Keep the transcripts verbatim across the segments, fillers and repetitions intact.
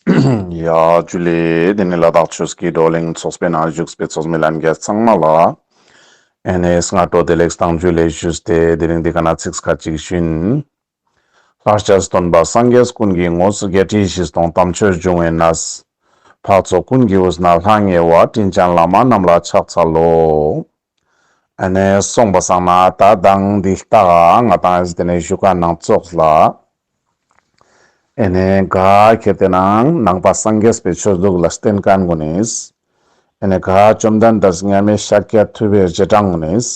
ཡ་ཇུ་ལེ། དེ་ནི་ལ་དྭགས་ཆོས་ཀྱི་བགྲོ་གླེང་ཚོགས་པའི་ནང་བཞུགས་པའི་ཚོགས་མི་ལྷན་རྒྱས་ཚང་མ་ལ་ཨེ་ནེ་སྔ་དྲོ་བདེ་ལེགས་དང་ཇུ་ལེ་ཞུས་ཏེ། དེ་རིང་འདི་ཀ་ན་ཚིག་ཁ་ཅིག་ཞུ་ཡིན། ལྷར་བཅས་སྟོན་པ་སངས་རྒྱས་ཀུན་གྱི་ངོ་བོ། བརྒྱད་ཁྲི་བཞི་སྟོང་དམ་ཆོས་འབྱུང་བའི་གནས། འཕགས་ཚོགས་ཀུན་གྱི་དབུས་ན་ལྷང་ངེ་བ། དྲིན་ཅན་བླ་མ་རྣམས་ལ་ཕྱག་འཚལ་ལོ། ཨེ་ནེ་སོང་པ་སང་ན་ད་དང་འདི་ལྟ་ག་ང་དང་ཨེ་ནེ་ཞུ་ཁན་ནང་ཙོགས་ལ། ཨེ་ནེ་ག་ཁྱེར་ཏེ་ནང་ནང་པ་སངས་རྒྱས་པའི་ཆོས་ལུགས་ལ་བརྟེན་ཁན་གུན་ནིས། ཨེ་ནེ་ག་བཅོམ་ལྡན་འདས་མཉམ་མེད་ཤཱཀྱ་ཐུབ་པའི་རྗེས་འབྲང་གུན་ནིས།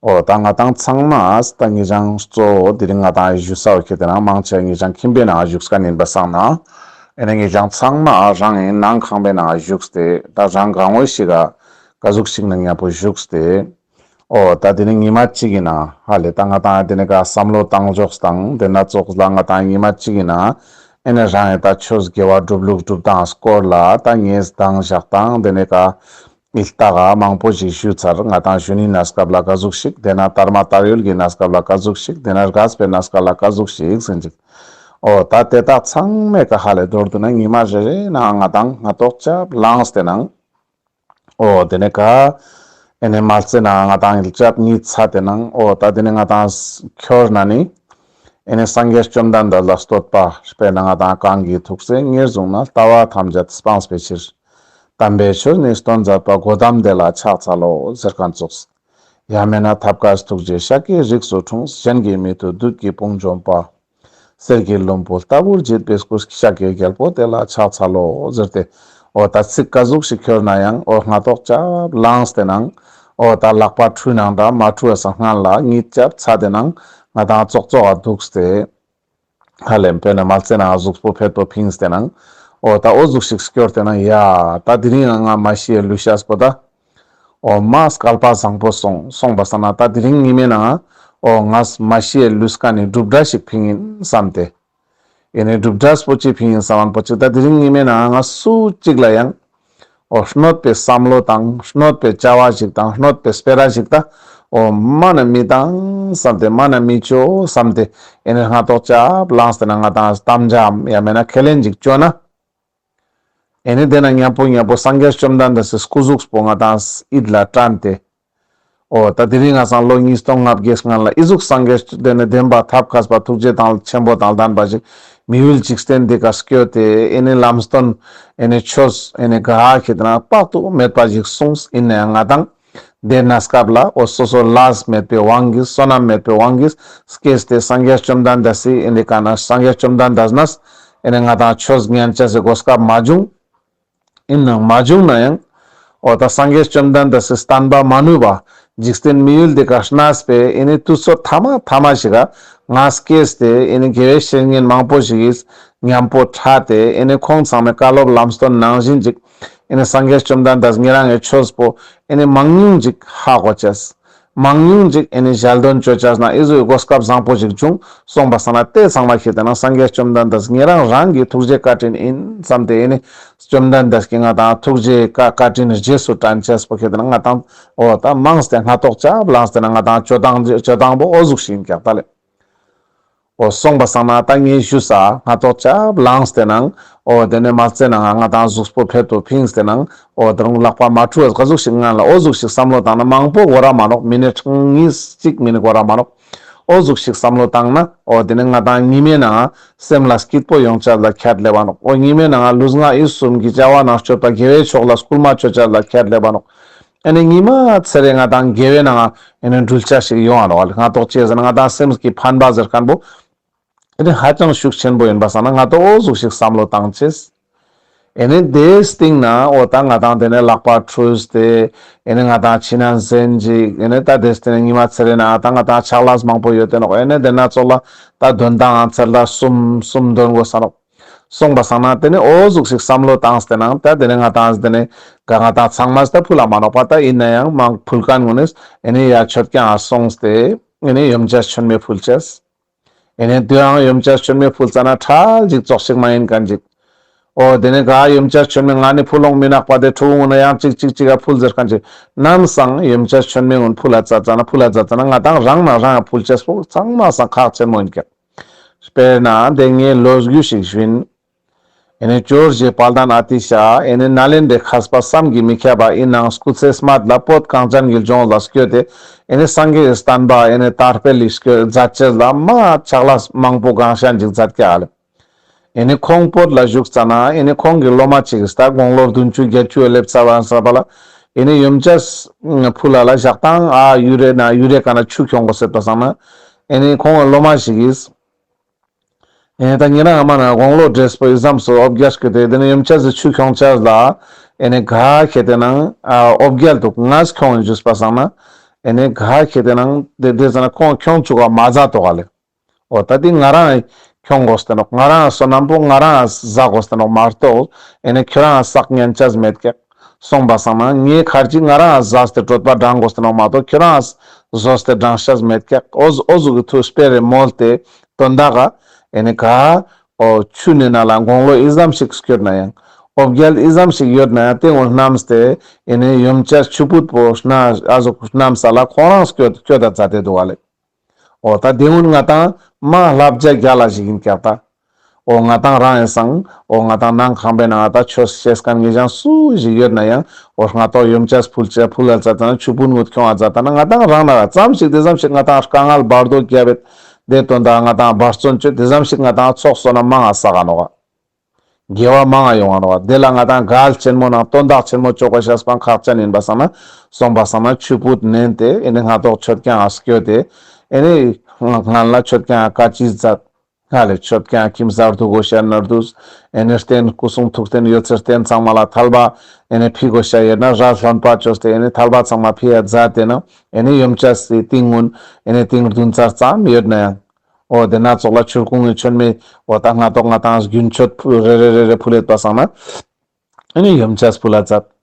འོ་ད་ང་དང་ཚང་མ་ད་ངེད་ཅང་གཙོ་བོ་དེ་རིང་ང་དང་ཞུ་ས་བོ་ཁྱེར་ཏེ་ནང་མང་ཆེ་ངེད་ཅང་ཁྱིམ་པའི་ནང་བཞུགས་ཁན་ཡིན་པ་སང་ན། ཨེ་ནེ་ངེད་ཅང་ཚང་མ་རང་ངི་ནང་ཁང་པའི་ནང་བཞུགས་ཏེ་ད་རང་གང་བོ་ཞིག་ག་ག་ཟུག་ཞིག་ན་མཉམ་པོ་བཞུགས་ཏེ། འོ་ད་དེ་ནི་ཉི་མ་གཅིག་གི་ནང་ཧ་ལེ་ད་ང་དང་དེ་ནི་ག་བསམ་བློ་བཏང་ཕྱོགས་དང་དེ་ན་ཙོགས་ལ་ང་དང་ཉི་མ་གཅིག་གི་ནང་ཨེ་ནེ་རང་ངི་ད་ཆོས་དགེ་བ་སྒྲུབ་ལུགས་སྒྲུབ་སྟངས་སྐོར་ལ་ད་ངས་དང་ཞག་དང་དེ་ནི་ག་ཨིལ་ཏ་ག་མང་པོ་ཞིག་ཞུས་ཚར། ང་དང་གཞོན་ནུའི་གནས་སྐབས་ལ་ག་ཟུག་ཞིག་དེ་ན་དར་མ་དར་ཡུལ་གྱི་གནས་སྐབས་ལ་ག་ཟུག་ཞིག་དེ་ན་རྒས་པའི་གནས་སྐབས་ལ་ག་ཟུག་ཞིག་ཟེར་ཅིག་འོ་ད་དེ་དག་ཚང་མའི་ཀ་ཧ་ལེ་མདོར་བསྡུ་ན་ཉི་མ་རེ་རེ་ནང་ང་དང་སྔ་ཏོག་ཅབ་ལངས་ཏེ་ནང་། འོ་དེ་ནས་ཀ་ཨེ་ནེ་མལ་ཆེ་ནང་ང་དང་ལྕགས་གཉིས་ཚ་དེ་ནང་འོ་ད་དེ་ནས་ང་དང་ཁྱོར་ན་ནི་ཨེ་ནེ་སངས་རྒྱས་བཅོམ་ལྡན་འདས་ལ་བསྟོད་པ་སྤེལ་ན་ང་དང་གང་གི་ཐུགས་སྲས་ཉེར་བཟུང་ནས། ལྟ་བ་ཐམས་ཅད་སྤངས་པའི་ཕྱིར། དམ་པའི་ཆོས་ནི་སྟོན་མཛད་པ། གོ་ཏམ་དེ་ལ་ཕྱག་འཚལ་ལོ། ཟེར་ཁན་ཙོགས། ཡང་མེད་ན་ཐབས་མཁས་ཐུགས་རྗེས་ཤཱཀྱའི་རིགས་སུ་འཁྲུངས། གཞན་གྱིས་མི་ཐུབ་བདུད་ཀྱི་དཔུང་འཇོམས་པ། གསེར་གྱི་ལྷུན་པོ་ལྟ་བུར་བརྗིད་པའི་སྐུ། ཤཱཀྱའི་རྒྱལ་པོ་དེ་ལ་ཕྱག་འཚལ་ལོ། ཟེར་ཏེ་འོ་ད་ཚིག་ག་ཟུག་ཞིག་ཁྱོར་ན་ཡང་འོ་སྔ་ཏོག་ཅབ་ལངས་ཏེ་ནང་འོ་ད་ལག་པ་འཁྲུ་ནང་འདྲ་མ་འཁྲུ་བ་སང་སྔན་ལ་གཉིད་ཅབ་ཚ་དེ་ནང་ང་དང་ཙོག་ཙོག་ག་འདུག་སྟེ། ཧ་ལེ་དཔེར་ན་མལ་ཆེ་ནང་གཟུགས་པོ་ཕེད་པོ་ཕིངས་ཏེ་ནང་འོ་ད་འོ་ཟུག་ཞིག་སྐྱོར་ཏེ་ནང་ཡ་ད་དེ་རིང་ང་མ་ཤི་ཡའི་ལུས་ཤེས་པོ་ད། འོ་མ་སྐལ་པ་བཟང་པོ་སོང་སོང་པ་སང་ན་ད་དེ་རིང་ཉི་མའི་ནང་འོ་ངས་མ་ཤི་ཡའི་ལུས་ཀ་ནས་གྲུབ་འབྲས་ཤིག་ཕིང་ཡིན་བསམ་སྟེ། ཨེ་ནེ་གྲུབ་འབྲས་པོ་ཅི་ཕིང་ཡིན་བསམ་མཁན་པོ་ཅིག་ད་དེ་རིང་ཉི་མའི་ནང་ང་སུ་གཅིག་ལ་ཡང་འོ་གནོད་པའི་བསམ་བློ་དང་གནོད་པའི་བྱ་བ་ཞིག་དང་གནོད་པའི་སྤེ་ར་ཞིག་ད་འོ་མ་ན་མི་བཏང་བསམ་སྟེ་མ་ན་མི་ཅོ་བསམ་སྟེ་ཨེ་ནེ་སྔ་ཏོག་ཅབ་ལངས་ཏེ་ན་ང་དང་དམ་བཅའ་ཡང་མེད་ན་ཁས་ལེན་ཅིག་ཅོ་ན། ཨེ་ནེ་དེ་ན་མཉམ་པོ་མཉམ་པོ་སངས་རྒྱས་བཅོམ་ལྡན་འདས་སི་སྐུ་གཟུགས་པོ་ང་དང་ཡིད་ལ་དྲན་ཏེ། འོ་ད་དེ་རིང་ང་སང་ལོ་ཉིས་སྟོང་ལྔ་བརྒྱའི་སྔན་ལ་ཨི་ཟུག་སངས་རྒྱས་དེ་ནས་བདེན་པ་ཐབས་མཁས་པ་ཐུགས་རྗེ་དང་ཆེན་པོ་དང་ལྡན་པ་ཞིག་མི་ཡུལ་འཇིག་རྟེན་འདི་ཀ་སྐྱོད་དེ་ཨེ་ནེ་ལམ་སྟོན་ཨེ་ནེ་ཆོས་ཨེ་ནེ་ག་ཁེ་དེ་ན་དཔག་ཏུ་མེད་པ་ཞིག་གསུངས། ཡིན་ན་ཡང་ང་དང་དེ་གནས་སྐབས་ལ་འོ་སོ་སོ་ལས་མེད་པའི་དབང་གིས་བསོད་ནམས་མེད་པའི་དབང་གིས་སྐྱེས་ཏེ་སངས་རྒྱས་བཅོམ་ལྡན་འདས་སི་ཨེ་ནེ་ཀ་ན་སངས་རྒྱས་བཅོམ་ལྡན་འདས་ནས་ཨེ་ནེ་ང་དང་ཆོས་ཉན་ཅེས་སི་གོ་སྐབས་མ་བྱུང་། ཡིན་ནའང་མ་བྱུང་ན་ཡང་འོ་ད་སངས་རྒྱས་བཅོམ་ལྡན་འདས་སི་བསྟན་པ་མ་ནུབ་པ་འཇིག་རྟེན་མི་ཡུལ་འདི་ཀ་གནས་པའི་ཨེ་ནེ་དུས་ཚོད་ཐ་མ་ཐ་མ་ཞིག་ག་ང་སྐྱེས་ཏེ་ཨེ་ནེ་དགེ་བའི་བཤེས་གཉེན་མང་པོ་ཞིག་གིས་མཉམ་པོ་ཕྲད་དེ་ཨེ་ནེ་ཁོང་ཚང་མའི་བཀའ་སློབ་ལམ་སྟོན་ནང་བཞིན་ཅིག་ཨེ་ནེ་སངས་རྒྱས་བཅོམ་ལྡན་འདས་ཉེ་རང་ངི་ཆོས་པོ་ཨེ་ནེ་མང་ཉུང་ཅིག་ཧ་གོ་ཅེས། མང་ཉུང་ཅིག་ཨེ་ནེ་ཞལ་འདོན་ཅོ་ཅེས་ན་ཨི་ཟུག་གི་གོ་སྐབས་བཟང་པོ་ཞིག་བྱུང་སོང་པ་སང་ན་དེ་ཚང་མ་ཁེ་དེ་ན་སངས་རྒྱས་བཅོམ་ལྡན་འདས་ཉེ་རང་རང་གི་ཐུགས་རྗེ་བཀའ་དྲིན་ཡིན་བསམ་སྟེ་ཨེ་ནེ་བཅོམ་ལྡན་འདས་ཀྱི་ང་དང་ཐུགས་རྗེ་བཀའ་བཀའ་དྲིན་རྗེས་སུ་དྲན་ཅེས་པོ་ཁེ་དེ་ན་ང་དང་འོ་ད་མང་སྟེ་སྔ་ཏོག་ཅབ་ལངས་ཏེ་ན་ང་དང་ཅོ་སྟངས་ཅོ་སྟངས་པོ་འོ་ཟུག་ཞིག་ཡིན་ཀྱག་ད་ལེ། འོ་སོང་པ་སང་ན་ད་ངས་ཞུས་ས་སྔ་ཏོག་ཅབ་ལངས་ཏེ་ནང་འོ་དེ་ནས་མལ་ཆེ་ནང་ང་དང་གཟུགས་པོ་ཕེད་པོ་ཕིངས་ཏེ་ནང་འོ་དེ་རུང་ལག་པ་མ་འཁྲུ་བ་ག་ཟུག་ཞིག་སྔན་ལ་འོ་ཟུག་ཞིག་བསམ་བློ་བཏང་ན་མང་པོ་འགོར་ར་མ་ནོག་མི་ནི་ཁྲང་གཉིས་གཅིག་མི་ནི་འགོར་ར་མ་ནོག་འོ་ཟུག་ཞིག་བསམ་བློ་བཏང་ན་འོ་དེ་ནས་ང་དང་ཉི་མའི་ནང་སེམས་ལ་སྐྱིད་པོ་ཡོང་ཅེས་ལ་ཁྱད་ལེབ་བ་ནོག་འོ་ཉི་མའི་ནང་ལུས་ངག་ཡིད་གསུམ་གྱི་བྱ་བ་ནང་སྤྱོད་པ་དགེ་བའི་ཕྱོགས་ལ་སྐུལ་མ་ཅོ་ཅེས་ལ་ཁྱད་ལེབ་བ་ནོག་ཨེ་ནེ་ཉི་མ་ཚེ་རེ་ང་དང་དགེ་བའི་ནང་ཨེ་ནེ་འགྲུལ་ཅེས་ཞིག་ཡོང་བ་ནོག་སྔ་ཏོག་ཅེས་ཟེར་ན་ང་དང་སེམས་ཀྱི་ཕན་པ་ཟེར་མཁན་པོ་ཨེ་ནེ་ཧ་ཅང་ཤུགས་ཆེན་པོ་ཡིན་པ་སང་ན་སྔ་ཏོག་འོ་ཟུག་ཞིག་བསམ་བློ་བཏང་ཅེས། ཨེ་ནེ་དེའི་སྟེང་ན་འོ་ད་ང་དང་དེ་ནས་ལག་པ་འཁྲུས་ཏེ་ཨེ་ནེ་ང་དང་ཕྱི་ནང་ཟན་ཅིག་ཨེ་ནེ་ད་དེའི་སྟེང་ན་ཉི་མ་ཚེ་རེ་ན་ད་ང་དང་ཕྱག་ལས་མང་པོ་ཡོད་དེ་ནོག་ཨེ་ནེ་དེ་ན་ཚོགས་ལ་ད་འདོན་སྟངས་ཚར་ལ་གསུམ་གསུམ་འདོན་དགོས་ས་ནོག་སོང་པ་སང་ན་དེ་ནས་འོ་ཟུག་ཞིག་བསམ་བློ་བཏང་སྟེ་ནང་ད་དེ་ནས་ང་དང་དེ་ནས་ག་ང་དང་ཚང་མ་ད་ཕུལ་ལ་མ་ནོག་པ་ད་ཡིན་ན་ཡང་མང་ཕུལ་མཁན་ངོ་ནས་ཨེ་ནེ་ཡ་མཆོད་ཀྱང་ཨ་སོང་སྟེ་ཨེ་ནེ་ཡོན་ཆབ་མཆོད་མེ་ཕུལ་ཅེས། ཨེ་ནེ་དེའང་ཡོན་ཆབ་མཆོད་མེ་ཕུལ་ཙ་ན་ཁྲལ་ཅིག་ཙོགས་ཤིག་མ་ཡིན་མཁན་ཅིག་འོ་དེ་ནས་ག་ཡོན་ཆབ་མཆོད་མེ་ང་ནི་ཕུལ་ལོང་མི་ནག་པ་དེ་ཕྲུ་གུ་ངོ་ན་ཡང་ཅིག་ཅིག་ཅིག་ག་ཕུལ་ཟེར་མཁན་ཅིག་ནམ་སང་ཡོན་ཆབ་མཆོད་མེ་ངོ་ཕུལ་ལ་ཙ་ཙ་ན་ཕུལ་ལ་ཙ་ཙ་ན་ང་དང་རང་ན་རང་ཡང་ཕུལ་ཅེས་པོ་ཚང་མ་སང་ཁག་ཆེན་མོ་ཡིན་ཀྱག་དཔེར་ན་དེ་ངས་ལོ་རྒྱུས་ཤིག་ཞུ་ཡིན། ཨེ་ནེ་ཇོ་བོ་རྗེ་དཔལ་ལྡན་ཨ་ཏི་ཤ་ཨེ་ནེ་ནཱ་ལེནྡྲའི་མཁས་པ་བསམ་གྱིས་མི་ཁྱབ་པ་ཨིན་ནའང་སྐུ་ཚེ་སྨད་ལ་བོད་གངས་ཅན་གྱི་ལྗོངས་ལ་སྐྱོད་དེ་ཨེ་ནེ་སངས་རྒྱས་ཀྱི་བསྟན་པ་ཨེ་ནེ་དར་སྤེལ་ལི་སྐྱོད་མཛད་ཅེས་ལ་མ་ཕྱག་ལས་མང་པོ་གང་ཤ་ཅིག་མཛད་ཀྱག་ལེ། ཨེ་ནེ་ཁོང་བོད་ལ་བཞུགས་ཙ་ན་ཨེ་ནེ་ཁོང་གི་སློབ་མ་ཅིག་གིས་ད་དགུང་ལོ་བདུན་ཅུ་བརྒྱད་ཅུ་སླེབས་ཚར་བ་ས་པ་ལ་ཨེ་ནེ་ཡོན་ཆབ་ཕུལ་ལ་ལ་ཞག་དང་ཨ་ཡུ་རེ་ན་ཡུ་རེ་ཀ་ན་ཆུ་ཁྱོང་དགོས་ཟེར་པ་སང་ན་ཨེ་ནེ་ཁོང་གི་སློབ་མ་ཞིག་གིས་ཨེ་ནེ་ད་ཉེ་རང་ཨ་མ་ན་དགུང་ལོ་བགྲེས་པོ་ཨི་ཙམ་སུ་འོ་བརྒྱལ་སྐྱོད་དེ་དེ་ནེ་ཡོན་ཆབ་སི་ཆུ་ཁྱོང་ཅེས་ལ་ཨེ་ནེ་ག་ཁེ་ཏེ་ནང་ཨ་འོ་བརྒྱལ་འདུག་ངས་ཁྱོང་ཨིན་ཞུས་པ་སང་ན་ཨེ་ནེ་ག་ཁེ་ཏེ་ནང་དེ་དེ་ཟ་ན་ཁོང་ཁྱོང་ཆུག་ག་མ་ཟ་ཏོག་ག་ལེ། འོ་ད་དེ་ང་རང་ཁྱོང་དགོས་ཏེ་ནོག་ང་རང་སོ་ནམ་པོ་ང་རང་ཟ་དགོས་ཏེ་ནོག་མ་གཏོགས་ཨེ་ནེ་ཁྱོ་རང་བསགས་ཉན་ཅེས་མེད་ཀྱག་སོང་པ་སང་ན་ངའི་ཁར་ཅིག་ང་རང་ཟས་ཏེ་གྲོད་པ་འགྲང་དགོས་ཏེ་ནོག་མ་གཏོགས་ཁྱོ་རང་ཟོས་ཏེ་འགྲང་ཤེས་མེད་ཀྱག་འོ་ཟུག་འོ་ཟུག་གི་ཐུགས་སྤེ་ར་མོལ་ཏེ་དོན་དག་ག་ཨེ་ནེ་ག་འོ་ཆུ་ནེ་ན་ལ་དགུང་ལོ་ཨི་ཙམ་ཞིག་སྐྱོད་ན་ཡང་འོ་བརྒྱལ་ཨི་ཙམ་ཞིག་ཡོད་ན་ཡང་དེ་འོ་སྣམས་ཏེ་ཨེ་ནེ་ཡོན་ཆབ་ཆུ་ཕུད་པོ་སྣ་ཨ་ཟུག་སྣམས་ས་ལ་ཁོང་རང་སྐྱོད་སྐྱོད་ད་མཛད་དེ་འདུག་ག་ལེ། འོ་ད་དེ་འུན་ང་ཏང་མ་བསླབ་བྱ་རྒྱལ་ལ་ཞིག་ཨིན་ཀྱག་ད། འོ་ང་ཏང་རང་ཨིན་སང་འོ་ང་ཏང་ནང་ཁང་པའི་ནང་ང་ད་ཆོས་བཤད་མཁན་ངེ་ཅང་སུ་ཞིག་ཡོད་ན་ཡང་འོ་ང་ཏོག་ཡོན་ཆབ་ཕུལ་ཅེས་ཕུལ་ལ་མཛད་ད་ན་ཆུ་ཕུད་ངུད་ཁྱོང་ང་མཛད་ད་ན་ང་ཏང་རང་ན་ར་ཙམ་ཞིག་དེ་ཙམ་ཞིག་ང་ཏང་དཀའ་ངལ་བར་དོ་རྒྱབ་བེད་དེ་དོན་དག་ང་ཏང་འབད་བརྩོན་ཅོས་དེ་ཙམ་ཞིག་ང་ཏང་ཚོགས་བསོད་ནམས་མང་ང་བསགས་ནོག་ག་དགེ་བ་མང་ང་ཡོང་ང་ནོག་ག་དེ་ལ་ང་ཏང་གལ་ཆེན་མོ་ནང་དོན་དག་ཆེན་མོ་ཅོ་དགོས་ཤེས་པ་ཁག་ཅན་ཨིན་པ་སང་ན་སོང་པ་སང་ན་ཆུ་ཕུད་ནན་ཏེ་ཨེ་ནེ་ང་ཏོག་མཆོད་ཁང་ང་སྐྱོད་དེ་ཨེ་ནེ་སྔན་ལ་མཆོད་ཁང་ང་ཀ་ཅི་མཛད་ཧ་ལེ་མཆོད་ཁང་ཁྱིམ་གསར་དུ་དགོས་ཤེས་ནར་དུས་ཨེ་ནེ་རྟེན་སྐུ་གསུང་ཐུགས་རྟེན་ཡོད་ཚད་རྟེན་ཚང་མ་ལ་ཐལ་བ་ཨེ་ནེ་ཕི་དགོས་ཤེས་ཡོད་ན་ར་ལྷོན་པ་ཅོས་ཏེ་ཨེ་ནེ་ཐལ་བ་ཚང་མ་ཕི་ཡ་མཛད་དེ་ན་ཨེ་ནེ་ཡོན་ཆབ་སི་ཏིང་ངུན་ཨེ་ནེ་ཏིང་བདུན་ཚར་ཙམ་ཡོད་ན་ཡང་། འོ་དེ་ན་ཙོགས་ལ་ཆུར་ཁུང་གི་མཆོད་མེ་འོ་ད་ང་ཏོག་ང་ཏང་རྒྱུན་མཆོད་ཕུ་རེ་རེ་རེ་རེ་ཕུལ་ལེད་པ་སང་ན་ཨེ་ནེ་ཡོན་ཆབ་ཕུལ་ལ་མཛད།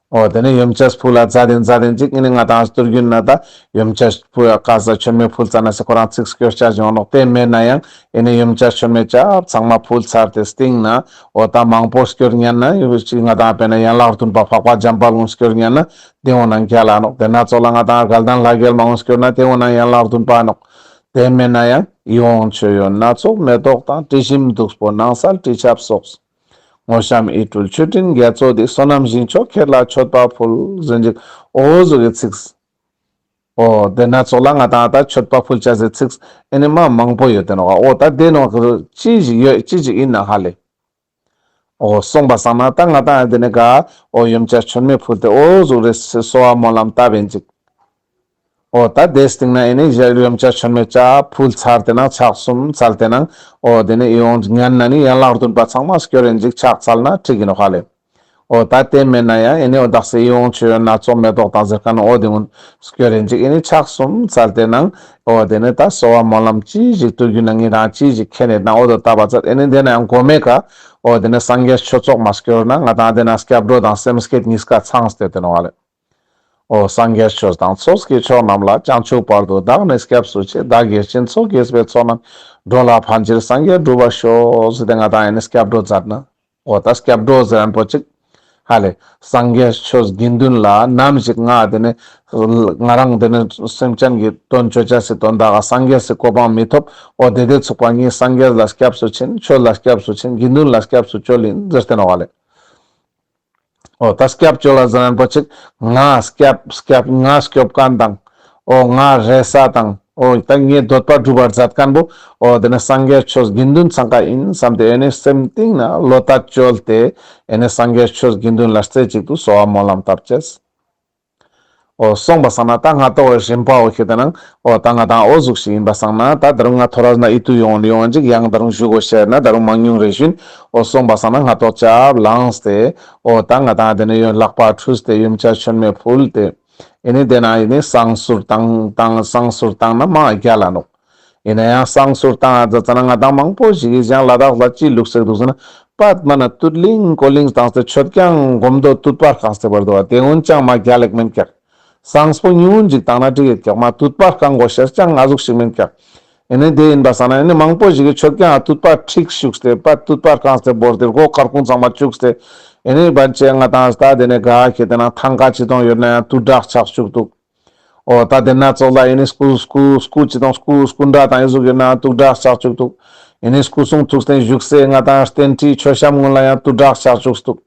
འོ་དེ་ནེ་ཡོན་ཆབ་ཕུལ་ལ་མཛད་དེན་མཛད་དེན་ཅིག་ཨེ་ནེ་ང་ཏང་སྟོད་རྒྱུན་ན་ད་ཡོན་ཆབ་ཕུལ་ལ་ཀ་ས་མཆོད་མེ་ཕུལ་ཙ་ན་སེ་ཁོ་རང་ཚིག་སྐྱོར་ཆ་ཞིག་ཡོང་ནོག་དེ་མེད་ན་ཡང་ཨེ་ནེ་ཡོན་ཆབ་མཆོད་མེ་ཆབ་ཚང་མ་ཕུལ་ཚར་ཏེ་སྟིང་ན་འོ་ད་མང་པོ་སྐྱོར་ཉན་ན་ཡོད་ཅིག་ང་ཏང་དཔེར་ན་ཡན་ལག་བདུན་པ་འཕགས་པ་འཇམ་དཔལ་ངོ་སྐྱོར་ཉན་ན་དེ་འོ་ན་རྒྱལ་ལ་ནོག་དེ་ན་ཙོགས་ལ་ང་ཏང་དགའ་ལྡན་ལྷ་རྒྱལ་མ་ངོ་སྐྱོར་ན་དེ་འོ་ན་ཡན་ལག་བདུན་པ་ནོག་དེ་མེད་ན་ཡང་ཡིད་འོང་མཆོད་ཡོན་སྣ་ཚོགས་མེ་ཏོག་དང་། དྲི་ཞིམ་བདུག་སྤོས་སྣང་གསལ་དྲི་ཆབ་སོགས། དངོས་བཤམས་ཡིད་སྤྲུལ་མཆོད་སྤྲིན་རྒྱ་མཚོ་འདི། བསོད་ནམས་ཞིང་མཆོག་ཁྱེད་ལ་མཆོད་པ་ཕུལ། ཟེར་ཅིག་འོ་ཟུག་གི་ཚིགས། འོ་དེ་ན་ཙོགས་ལ་ང་ཏང་ད་མཆོད་པ་ཕུལ་ཅེས་སི་ཚིགས་ཨེ་ནེ་མ་མང་པོ་ཡོད་དེ་ནོག་འོ་ད་དེ་ནོག་ཅི་ཞིག་ཡོད་ཅི་ཞིག་ཨིན་ན་ཧ་ལེ། འོ་སོང་པ་སང་ན་ད་ང་ཏང་དེ་ནེ་ག་འོ་ཡོན་ཆབ་མཆོད་མེ་ཕུལ་ཏེ་འོ་ཟུག་རེ་གསོལ་བ་སྨོན་ལམ་བཏབ་ཡིན་ཅིག་འོ་ད་དེ་སྟིང་ན་ཨེ་ནེ་ཡོན་ཆབ་མཆོད་མེ་ཆབ་ཕུལ་ཚར་ཏེ་ན་ཕྱག་གསུམ་འཚལ་ཏེ་ན་འོ་དེ་ནེ་ཡིད་འོང་ཉན་ན་ནི་ཡན་ལག་བདུན་པ་ཚང་མ་སྐྱོར་ཡིན་ཅིག་ཕྱག་འཚལ་ན་འགྲིག་གི་ནོག་ཧ་ལེ། འོ་ད་དེ་མེད་ན་ཡང་ཨེ་ནེ་འོ་དག་ས་ཡིད་འོང་མཆོད་ཡོན་སྣ་ཚོགས་མེ་ཏོག་དང་ཟེར་མཁན་འོ་དེ་ཀུན་སྐྱོར་ཡིན་ཅིག་ཨེ་ནེ་ཕྱག་གསུམ་འཚལ་ཏེ་ན་འོ་དེ་ནེ་ད་གསོལ་བ་སྨོན་ལམ་ཅི་ཞིག་དུས་རྒྱུན་ན་ངེད་རང་ཅི་ཞིག་མཁྱེན་ཡོད་ན་འོ་དོ་བཏབ་པ་ཚར། ཨེ་ནེ་དེ་ན་ཡང་མགོ་མའི་ཀ་འོ་དེ་ནེ་སངས་རྒྱས་ཆོས་ཚོགས་མ་སྐྱོར་ན་ང་ཏང་དེ་ན་སྐྱབས་འགྲོ་དང་སེམས་བསྐྱེད་གཉིས་ཀ་ཚང་སྟེ་དེ་ནོག་ཧ་ལེ། འོ་སངས་རྒྱས་ཆོས་དང་ཚོགས་ཀྱི་མཆོག་རྣམས་ལ། བྱང་ཆུབ་བར་དུ་བདག་ནི་སྐྱབས་སུ་མཆི། བདག་གིས་སྦྱིན་སོགས་བགྱིས་པའི་ཚོགས་རྣམས། འགྲོ་ལ་ཕན་ཕྱིར་སངས་རྒྱས་འགྲུབ་པར་ཤོག་ཟེར་ཏེ་ང་ཏང་ཨེ་ནེ་སྐྱབས་འགྲོ་མཛད་ན། འོ་ད་སྐྱབས་འགྲོ་ཟེར་མཁན་པོ་ཅིག་ཧ་ལེ། སངས་རྒྱས་ཆོས་དགེ་འདུན་ལ་ནམ་ཞིག་ང་དེ་ནེ་ང་རང་དེ་ནེ་སེམས་ཅན་གྱི་དོན་ཅོ་ཅེས་སི་དོན་དག་ག་སངས་རྒྱས་སི་གོ་འཕང་མི་ཐོབ། འོ་དེ་དེ་ཚུགས་པ་ངས་སངས་རྒྱས་ལ་སྐྱབས་སུ་མཆི། ཆོས་ལ་སྐྱབས་སུ་མཆི། དགེ་འདུན་ལ་སྐྱབས་སུ་བཅོལ་ཡིན་ཟེར་ཏེ་ནོག་ཧ་ལེ། འོ་ད་སྐྱབས་བཅོལ་ལ་ཟེར་མཁན་པོ་ཅིག་ང་སྐྱབས་སྐྱབས་ང་སྐྱོབ་མཁན་དང་འོ་ང་རེ་ས་དང་འོ་ད་ངའི་འདོད་པ་སྒྲུབ་པར་མཛད་མཁན་པོ་འོ་དེ་ནེ་སངས་རྒྱས་ཆོས་དགེ་འདུན་ཚང་ཀ་ཡིན་བསམ་སྟེ་ཨེ་ནེ་སེམས་གཏིང་ན་བློ་གཏད་བཅོལ་ཏེ་ཨེ་ནེ་སངས་རྒྱས་ཆོས་དགེ་འདུན་ལ་རྩེ་གཅིག་ཏུ་གསོལ་བ་སྨོན་ལམ་བཏབ་ཅེས། འོ་སོང་པ་སང་ན་ད་ང་ཏོག་རིམ་པ་འོ་ཁེ་ཏེ་ན་འོ་ད་ང་ཏང་འོ་ཟུག་ཞིག་ཡིན་པ་སང་ན་ད་ད་རུང་ང་ཐོ་རས་ན་ཨི་ཏུ་ཡོང་ཡོང་ཅིག་ཡང་ད་རུང་ཞུ་དགོས་ཤེས་ན་ད་རུང་མང་ཉུང་རེ་ཞུ་ཡིན། འོ་སོང་པ་སང་ན་ང་ཏོག་ཆབ་ལངས་ཏེ་འོ་ད་ང་ཏང་དེ་ནེ་ཡོན་ལག་པ་ཁྲུས་ཏེ་ཡོན་ཆབ་མཆོད་མེ་ཕུལ་ཏེ་ཨེ་ནེ་དེ་ན་ཨེ་ནེ་བསང་གསུར་བཏང་བཏང་བསང་གསུར་བཏང་ན་མ་རྒྱལ་ལ་ནོག་ཡིན་ན་ཡང་བསང་གསུར་བཏང་ང་ཙ་ན་ང་ཏང་མང་པོ་ཞིག་གིས་ཡང་ལ་དྭགས་ལ་ཅི་ལུགས་སྲོལ་འདུག་ཟེར་ན་པད་མ་ན་དུད་ལིང་ཀོ་ལིང་བཏང་སྟེ་མཆོད་ཁང་སྒོམ་དོ་དུད་པ་བཀང་སྟེ་བར་དོ་བ་དེ་ཀུན་ཅང་མ་རྒྱལ་ལེགས་མེན་ཀྱག་བསང་སྤོ་ཉུང་ངུན་ཅིག་བཏང་ན་འགྲིག་ཡོད་ཀྱག་མ་དུད་པ་བཀང་དགོས་ཤེས་ཅང་ང་ཟུག་ཞིག་མེན་ཀྱག་ཨེ་ནེ་དེ་ཡིན་པ་སང་ན་ཨེ་ནེ་མང་པོ་ཞིག་གིས་མཆོད་ཁང་ང་དུད་པ་ཁྲིགས་བཅུག་སྟེ་པད་དུད་པ་བཀང་སྟེ་བོར་ཏེ་སྒོ་དཀར་ཁུང་ཚང་མ་བཅུག་སྟེ་ཨེ་ནེ་བན་ཆེ་ང་ཏང་ད་དེ་ནེ་ག་ཁེ་ཏེ་ན་ཐང་ཀ་ཅི་དོང་ཡོད་ན་ཡང་དུད་དྲག་ཆག་བཅུག་འདུག་འོ་ད་དེ་ན་ཙོགས་ལ་ཨེ་ནེ་སྐུ་སྐུ་སྐུ་ཅི་དང་སྐུ་སྐུ་འདྲ་དང་ཨེ་ཟུག་ཡོད་ན་དུད་དྲག་ཆག་བཅུག་འདུག་ཨེ་ནི་སྐུ་གསུང་ཐུགས་རྟེན་བཞུགས་སའི་ང་ཏང་རྟེན་ཁྲི་མཆོད་བཤམས་གུན་ལ་ཡང་དུད་དྲག་ཆགས་བཅུག་འདུག།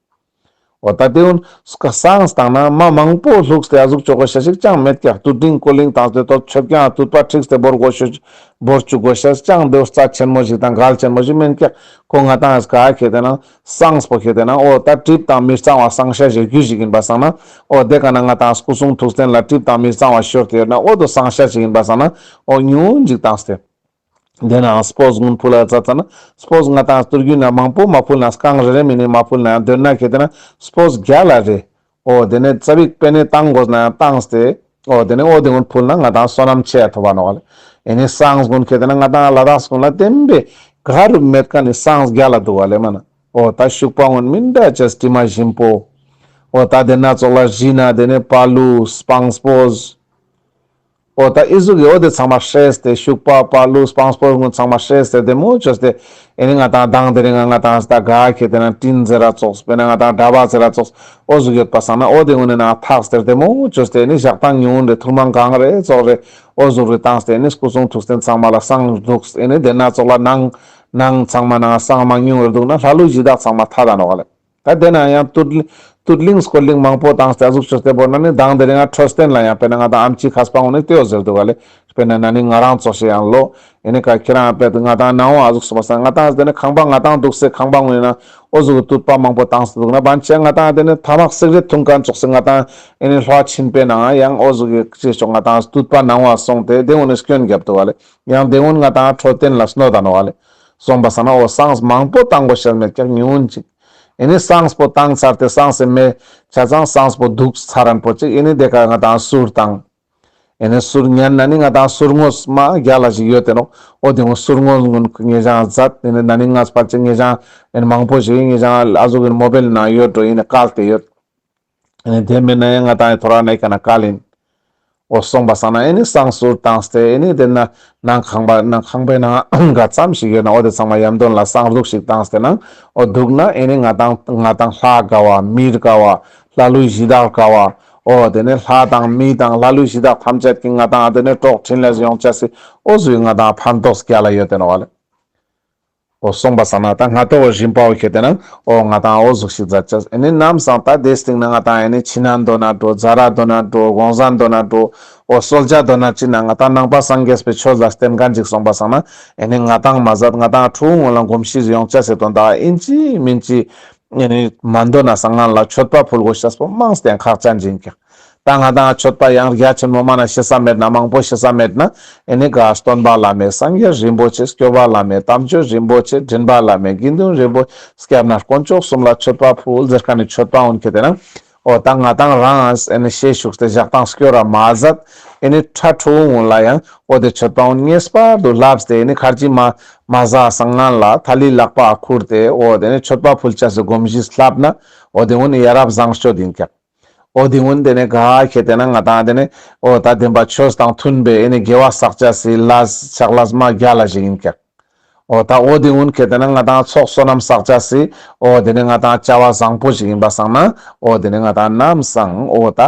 འོ་ད་དེ་གུན་བསང་བཏང་ན་མ་མང་པོ་བླུགས་ཏེ་ཨ་ཟུག་ཅོ་དགོས་ཤེས་ཤིག་ཅང་མེད་ཀྱག། དུད་འགྲིག་ཀོ་ལིང་བཏང་སྟེ་ཏོ་མཆོད་ཁང་དུད་པ་ཁྲིགས་ཏེ་བོར་དགོས་ཤེས་བོར་བཅུག་དགོས་ཤེས་ཅང་དེ་རྩ་ཆེན་མོ་ཞིག་དང་གལ་ཆེན་མོ་ཞིག་མེད་ཀྱག། ཁོ་ང་ཏང་ག་ཁེ་ཏེ་ན་བསང་པོ་ཁེ་ཏེ་ན་འོ་ད་གྲིབ་དང་མི་གཙང་བ་བསང་ཤ་ཞིག་རྒྱུ་ཞིག་ཡིན་པ་སང་ན་འོ་དེ་ག་ན་ང་ཏང་སྐུ་གསུང་ཐུགས་རྟེན་ལ་གྲིབ་དང་མི་གཙང་བ་ཤོར་ཏེ་ཡོད་ན་འོ་དོ་བསང་ཤ་ཞིག་ཡིན་པ་སང་ན་འོ་ཉུང་ངུན་ཞིག་བཏང་སྟེ། དེ་ནའང་སྤོས་གུན་ཕུལ་ལ་ཙ་ཙ་ན་སྤོས་ང་ཏང་སྟུར་རྒྱུ་ན་མང་པོ་མ་ཕུལ་ན་རྐང་རེ་རེ་མིན་ནི་མ་ཕུལ་ན་ཡང་དོན་ན་ཁེ་ཏེ་ན་སྤོས་རྒྱལ་ལ་རེ། འོ་དེ་ནས་ཙ་པིག་པེ་ནེ་བཏང་དགོས་ན་ཡང་བཏང་སྟེ། འོ་དེ་ནས་འོ་དེ་གུན་ཕུལ་ན་ང་ཏང་བསོད་ནམས་ཆེ་ཡ་ཐོབ་པ་ནོག་ལེ། ཨེ་ནི་བསང་གུན་ཁེ་ཏེ་ན་ང་ཏང་ལ་དྭགས་གུན་ལ་བསྟན་པའི་ག་རུ་མེད་མཁན་ནི་བསང་རྒྱལ་ལ་འདུག་ག་ལེ་མ་ན། འོ་ད་ཤུག་པ་གུན་མི་འདྲ་ཅེས་དྲི་མ་ཞིམ་པོ། འོ་ད་དེ་ན་ཙོགས་ལ་རི་ན་དེ་ནས་པ་ལུ་སྤང་སྤོས། འོ་ད་ཨི་ཟུག་གི་འོ་དེ་ཚང་མ་བསྲེས་ཏེ་ཤུག་པ་པ་ལུ་སྤང་སྤོས་གུན་ཚང་མ་བསྲེས་ཏེ་བདེ་མོ་བཅོས་ཏེ། ཨེ་ནི་ང་ཏང་དང་དེ་རིང་ང་ཏང་ད་ག་ཁེ་ཏེ་ན་སྤྲིན་ཟེར་ར་ཙོགས་དཔེར་ན་ང་ཏང་འདྲ་བ་ཟེར་ར་ཙོགས་འོ་ཟུག་ཡོད་པ་སང་ན་འོ་དེ་གུན་ནི་ནང་ཐགས་ཏེ་བདེ་མོ་བཅོས་ཏེ་ཨེ་ནི་ཞག་དང་ཉུང་ངུན་རེ་ཐུར་མང་གང་རེ་ཙོགས་རེ་འོ་ཟུག་རེ་བཏང་སྟེ་ཨེ་ནི་སྐུ་གསུང་ཐུགས་རྟེན་ཚང་མ་ལ་བསང་འདུག། ཨེ་ནི་དེ་ན་ཙོགས་ལ་ནང་ནང་ཚང་མ་ནང་བསང་མང་ཉུང་རེ་འདུག་ན་ལྷ་ཀླུ་གཞི་བདག་ཚང་མ་ཐ་ད་ནོག་ལེ། ད་དེ་ན་ཡང་དུད་དུད་ལིང་སྐོར་ལིང་མང་པོ་བཏང་སྟེ་ཨ་ཟུག་ཅོས་ཏེ་བོར་ན་ནི་དང་དེ་རིང་ང་འཕྲོད་བསྟེན་ལ་ཡང་དཔེར་ན་ང་ཏང་ཨམ་ཆི་མཁས་པ་གུན་ནི་ལྟོས་ཟེར་འདུག་ག་ལེ། དཔེར་ན་ན་ནིང་ང་རང་ཙོགས་ཤིག་ཡང་ལོ། ཨེ་ནི་ཀ་ཁྱེ་རང་དཔེ་ང་ཏང་ནང་འོ་ཨ་ཟུག་སོང་པ་སང་ང་ཏང་དེ་ནི་ཁང་པ་ང་ཏང་འདུག་སེ་ཁང་པ་གུན་ཡིན་ན་འོ་ཟུག་གི་དུད་པ་མང་པོ་བཏང་སྟེ་འདུག་ན་བན་ཆེ་ང་ཏང་དེ་ནི་ཐ་མག་སིག་རེཊ་འཐུང་མཁན་ཙོགས་སེ་ང་ཏང་ཨེ་ནི་ལྷོ་ཕྱིན་པའི་ནང་ཡང་འོ་ཟུག་གི་ཅི་ཅོག་ང་ཏང་དུད་པ་ནང་འོ་སོང་སྟེ་དེ་གུན་ནི་སྐྱོན་རྒྱབ་འདུག་ག་ལེ། ཡང་དེ་གུན་ང་ཏང་འཕྲོད་བསྟེན་ལ་གནོད་ད་ནོག་ག་ལེ། སོང་པ་སང་ན་འོ་བསང་མང་པོ་བཏང་དགོས་ཤེས་མེད་ཀྱག་ཉུང་ངུན་ཅིག། ཨེ་ནི་བསང་པོ་བཏང་ཚར་ཏེ་བསང་སེ་མེ་ཆ་ཚང་བསང་པོ་དུག་ཚར་རན་པོ་ཅིག་ཨེ་ནི་དེ་ཀ་ང་ཏང་གསུར་བཏང་། ཨེ་ནི་གསུར་ཉན་ན་ནི་ང་ཏང་གསུར་ངོས་མ་རྒྱལ་ལ་ཞིག་ཡོད་དེ་ནོག། འོ་དེ་ངོ་གསུར་ངོས་གུན་ངེ་ཞང་མཛད། ཨེ་ནི་ན་ནིང་ང་སྤར་ཅིག་ངེ་ཞང་ཨེ་ནི་མང་པོ་ཞིག་ངེ་ཞང་ཨ་ཟུག་གི་མོ་བེལ་ནང་ཡོད་འགྲོ། ཨེ་ནི་བཀལ་ཏེ་ཡོད། ཨེ་ནི་དེ་མེད་ན་ཡང་ང་ཏང་ཡང་ཐོ་ར་ནེ་ཀ་ན་བཀལ་ཡིན། འོ་སོང་པ་སང་ན་ཨེ་ནི་བསང་གསུར་བཏང་སྟེ་ཨེ་ནི་དེ་ན་ནང་ཁང་པ་ནང་ཁང་པའི་ནང་ག་ཙམ་ཞིག་ཡོད་ན་འོ་དེ་ཚང་མ་ཡམ་དོན་ལ་བསང་གཟུགས་ཤིག་བཏང་སྟེ་ནང་འོ་འདུག་ན་ཨེ་ནི་ང་ཏང་ང་ཏང་ལྷ་དགའ་བ་མི་དགའ་བ་ལྷ་ཀླུ་གཞི་བདག་དགའ་བ་འོ་དེ་ནི་ལྷ་དང་མི་དང་ལྷ་ཀླུ་གཞི་བདག་ཐམས་ཅད་ཀྱི་ང་ཏང་དེ་ནི་གྲོགས་འཕྲིན་ལས་ཡོང་ཅེས་སི་འོ་ཟུག་ང་ཏང་ཕན་ཐོགས་རྒྱལ་ལ་ཡོད་དེ་ནོག་ག་ལེ། འོ་སོང་པ་སང་ན་ད་སྔ་ཏོག་རིམ་པ་འོ་ཁེ་ཏེ་ན་འོ་ང་ཏང་འོ་ཟུག་ཤིག་མཛད་ཅེས། ཨེ་ནི་ནམ་སང་ད་དེ་སྟིང་ན་ང་ཏང་ཨེ་ནི་ཕྱི་ནང་དོ་ན་འགྲོ་ཛ་ར་དོ་ན་འགྲོ་གོང་ས་དོ་ན་འགྲོ་འོ་གསོལ་ཇ་དོ་ན་ཅི་ན་ང་ཏང་ནང་པ་སངས་རྒྱས་པའི་ཆོས་ལ་བརྟེན་མཁན་ཅིག་སོང་པ་སང་ན་ཨེ་ནི་ང་ཏང་མ་ཟད་ང་ཏང་ཕྲུ་གུ་ངོ་ལ་གོམས་གཤིས་ཡོང་ཅེས་སི་དོན་དག་ཨིན་ཅི་མིན་ཅི་ཨེ་ནི་མ་འདོན་ན་སྔན་ལ་མཆོད་པ་ཕུལ་དགོས་ཤེས་པོ་མང་སྟེ་ཁག་ཅན་ཅིག་ཨིན་ཀྱག། ད་ང་ཏང་མཆོད་པ་ཡང་རྒྱ་ཆེན་མོ་མ་ན་ཤེས་ས་མེད་ན་མང་པོ་ཤེས་ས་མེད་ན་ཨེ་ནི་ག་སྟོན་པ་བླ་མེད་སངས་རྒྱས་རིན་པོ་ཆེ་སྐྱོབ་པ་བླ་མེད་དམ་ཆོས་རིན་པོ་ཆེ་འདྲེན་པ་བླ་མེད་དགེ་འདུན་རིན་པོ་ཆེ་སྐྱབས་གནས་དཀོན་མཆོག་གསུམ་ལ་མཆོད་པ་ཕུལ་ཟེར་མཁན་ནི་མཆོད་པ་འོན་ཁེ་ཏེ་ན་འོ་ད་ང་ཏང་རང་ཨེ་ནི་ཤེས་ཤུགས་ཏེ་ཞག་དང་སྐྱོ་ར་མ་ཟད་ཨེ་ནི་ཕྲུ་གུ་འོན་ལ་ཡང་འོ་དེ་མཆོད་པ་འོན་ངེས་པར་དུ་ལབས་ཏེ་ཨེ་ནི་ཁར་ཅི་མ་མ་ཟ་སང་སྔན་ལ་ཐ་ལི་ལག་པ་ཁུར་ཏེ་འོ་དེ་ནི་མཆོད་པ་ཕུལ་ཅེས་སི་གོམས་གཤིས་ལྷབ་ན་འོ་དེ་འོན་ཡ་རབས་བཟང་སྤྱོད་ཨིན་ཀྱག། འོ་དེ་འོན་དེ་ནི་ག་ཁེ་ཏེ་ན་ང་ཏང་དེ་ནི་འོ་ད་བདེན་པ་ཆོས་དང་མཐུན་པའི་ཨེ་ནི་དགེ་བ་བསགས་ཅེས་སི་ལས་ཕྱག་ལས་མ་རྒྱལ་ལ་ཞིག་ཨིན་ཀྱག། འོ་ད་འོ་དེ་འོན་ཁེ་ཏེ་ན་ང་ཏང་ཚོགས་བསོད་ནམས་བསགས་ཅེས་སི་འོ་དེ་ནི་ང་ཏང་བྱ་བ་བཟང་པོ་ཞིག་ཨིན་པ་སང་ན་འོ་དེ་ནི་ང་ཏང་ནམ་སང་འོ་ད་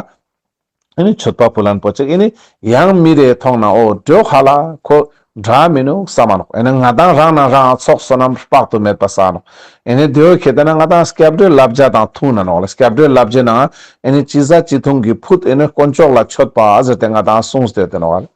ཨེ་ནི་མཆོད་པ་ཕུལ་ལན་པོ་ཅིག་ཨེ་ནི་ཡང་མི་རེ་མཐོང་ན་འོ་འགྲོ་ཧ་ལ་ཁོ་འདྲ་མི་ནུག་བསམ་མ་ནོག། ཨེ་ནི་ང་ཏང་རང་ན་རང་ཚོགས་བསོད་ནམས་དཔག་ཏུ་མེད་པ་བསགས་ནོག། ཨེ་ནི་དེའོ་ཁེ་ཏེ་ན་ང་ཏང་སྐྱབས་འགྲོའི་བསླབ་བྱ་དང་མཐུན་ན་ནོག་ལེ། སྐྱབས་འགྲོའི་བསླབ་བྱའི་ནང་ཨེ་ནི་ཅི་ཟ་ཅི་འཐུང་གི་ཕུད་ཨེ་ནི་དཀོན་མཆོག་ལ་མཆོད་པ་ཟེར་ཏེ་ང་ཏང་གསུངས་ཏེ་ཡོད་དེ་ནོག་ལེ།